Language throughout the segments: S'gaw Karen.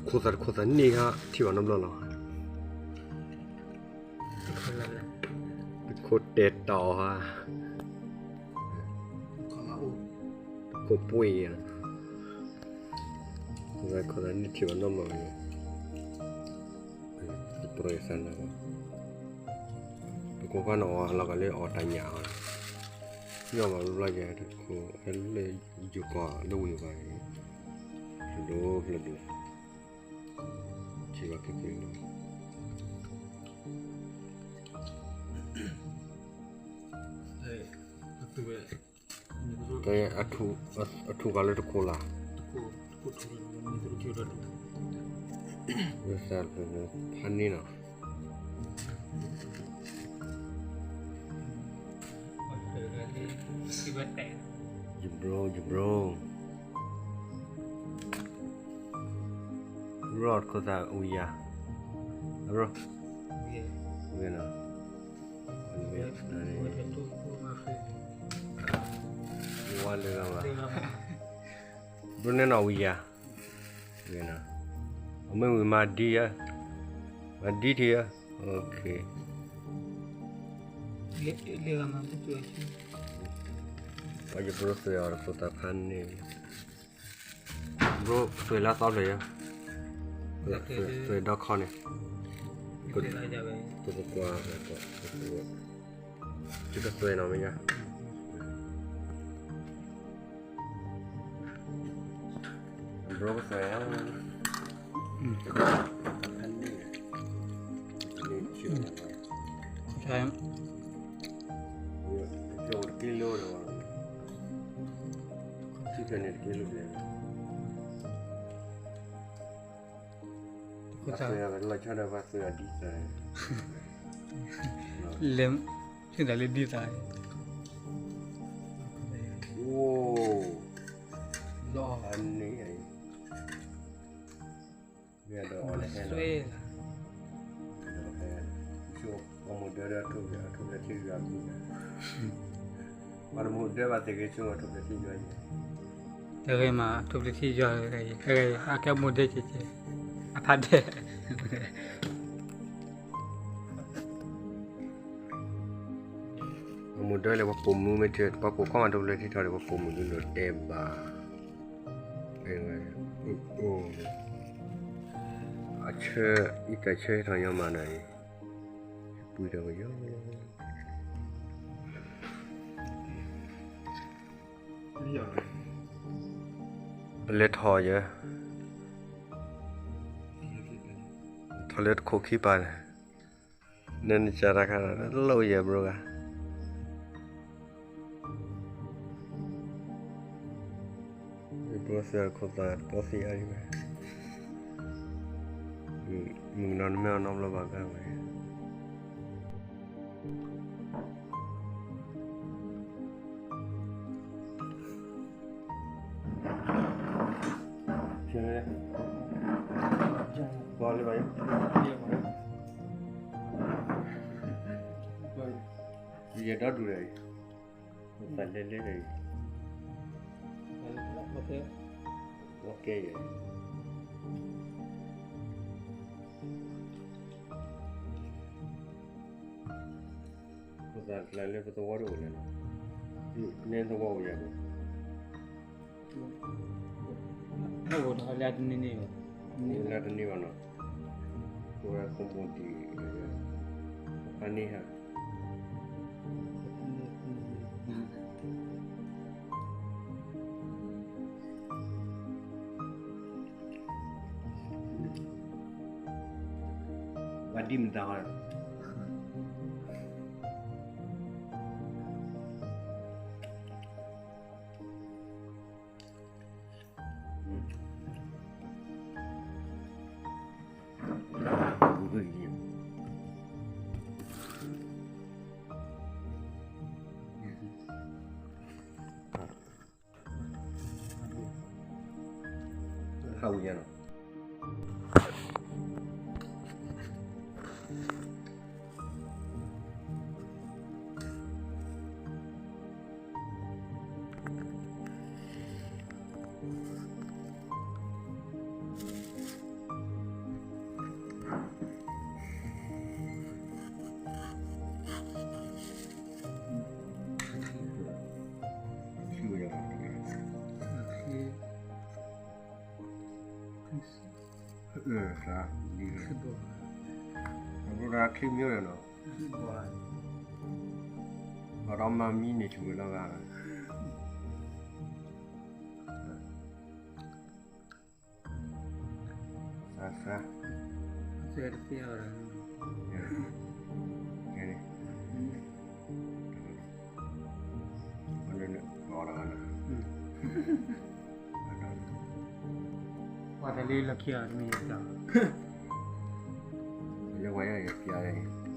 ခိၣ်သၣ်တခိၣ်သၣ်န့ၣ်ဧါ ထံၣ်ဘၣ်နီတဘျီလီၤ. တခိၣ်တဲာ်တီၤဧါ. ခိၣ်ပှ့ၢ်ဧါ. ခိၣ်သၣ်တခိၣ်သၣ်န့ၣ်ထံၣ်ဘၣ်နီတဘျီလီၤ. တပြဲသးနၤဘၣ်. ပကိးဖၣ်န့ၣ်အီၤလီၤကလၢအီၤတၢ်ညၣ်အီၤ, ညၣ်ဘၣ်ဘျီယဲတခိၣ်လၢယိၤကီၢ်လၢဝံၤဘၣ်, ဖျိဒိၣ်ဖျိဒိၣ်, ထံၣ်ဘၣ်က့ၤက့ၤလီၤ. အထူၣ်ကလၢတခိၣ်လၢ်, ဖးန့ၢ်နီၤ. ယဘျိ ယဘျိ ဘျိတခိၣ်သၣ်ဝံၤယၤ, ဘျိ, ဝံၤနီၤ, ဝါလၢဂၤဘၣ်, ဘျိန့ၣ်နီၤဝံၤယၤ, အမ့ၢ်ဝံၤမၤဒ်ဧါ, မၤဒ်ထံဧါ, ပှၤယဘျိသွဲၣ်အီၤတခိၣ်သၣ်ဖးန့ၢ်, ဘျိသွဲၣ်လၢအသီဖျၢၣ်ယါ, သွဲၣ်ဒီခီန့ၣ်, ပကွၢ်, ယကသွဲၣ်နီၤမ့ၢ်ယါ, ဘျိသွဲၣ် တက့လိဒီး, လၢဆၢဒီးပှၤသွဲၣ်အီၤဒ်သိး, လဲၤ, ဆၢဒီးလၢဒ်သိး, အိၣ်, လီၤန့ၣ်, မ့ၢ်ဒီးအီၤလၢဟဲလီၤ, အမိၢ်ဒၢဒီးထိၣ်ဖျဲး, ထိၣ်ဖျဲးထံယွၤမံၤ, ပှၤတမိၢ်ဒၢဘၣ်သ့ၣ်ဂ့ၤဆိထိၣ်ဖျဲးထံယွၤ, တဂ့ၤမး ထိၣ်ဖျဲးထံယွၤ, အကဲမိၢ်ဒၢကဲကဲ, အဖးဒဲး အမိၢ်ဒၢလၢပှၤပိာ်မုၣ်မ့ၢ်ထံ, ပှၤပိာ်ခွါမးထိၣ်ဖျဲးထံထီၣ်ဒီး ပှၤပိာ်မုၣ်ဒုးလိာ်တဲဘၣ်, အဆၢ, အံၤတၢ်ဆၢထီၣ်ညီမးနီၤအံၤ, ပှံၤထီၣ်ကယီ, ပလဲၤထီၣ်ယဲ, ထီၣ်လၢတခိၣ်ခံပၤန့ၣ်, နနစၢ်တၢ်ခါဒီး တလိၣ်ယဲဘျီဂၤ, ဘျီသ့ၣ်ခိၣ်သၣ်တပီသ့ၣ်အါဒံးဝဲ, မုၢ်ကနီၤနမ့ၢ်အီၤနီတဘျီဘၣ်ဂၤဝဲ ပီလၢဘၣ်, ယဒီဒူၣ်ဒီး, သးလဲလဲဒီး, ကဲယဲ ပသးကျါလၢပသဝီတအိၣ်လဲၣ်, နဲသဝီအိၣ်ယၤဘၣ်, အိၣ်လၢတနံၤန့ၣ်, အိၣ်လၢတနံၤဘၣ်နီၤ, ပဝဲခိၣ်မိၣ်ဒံး, ဖးန့ၢ်ဟါ ဘၣ်ဒံးမတၤဃီ ဟးဝံၤညါနီၤ. ပ စး, အဘိဓါချံမျိၤဒီးနီၤ, ဘၣ်ဒီးမၤမံန့ၣ်ဆူၣ်ဝဲလီၤဂၤ, စး, စး, ပှၤတလ့လီၢ်ခံအီၤ, လၢဝဲယၤယပျးလဲၣ်န့ၣ်,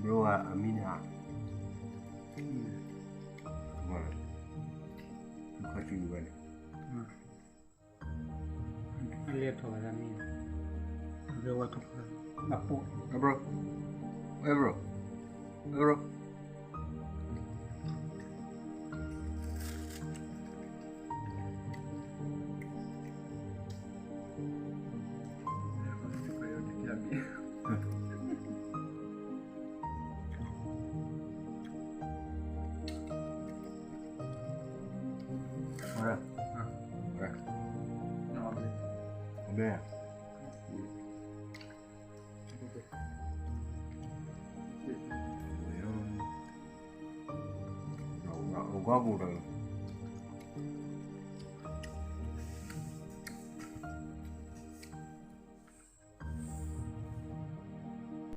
ဘျီဝဲအမံၤန့ၣ်ဧါ, ခီၣ်ဆူၣ်ဝဲန့ၣ်, အလဲၤထီၣ်ဝဲဒၣ်မံၤ, အဝဲထီၣ်, အဘျီ, အဘျီ, အဘျီ အဂီၢ်ပူၤဒီး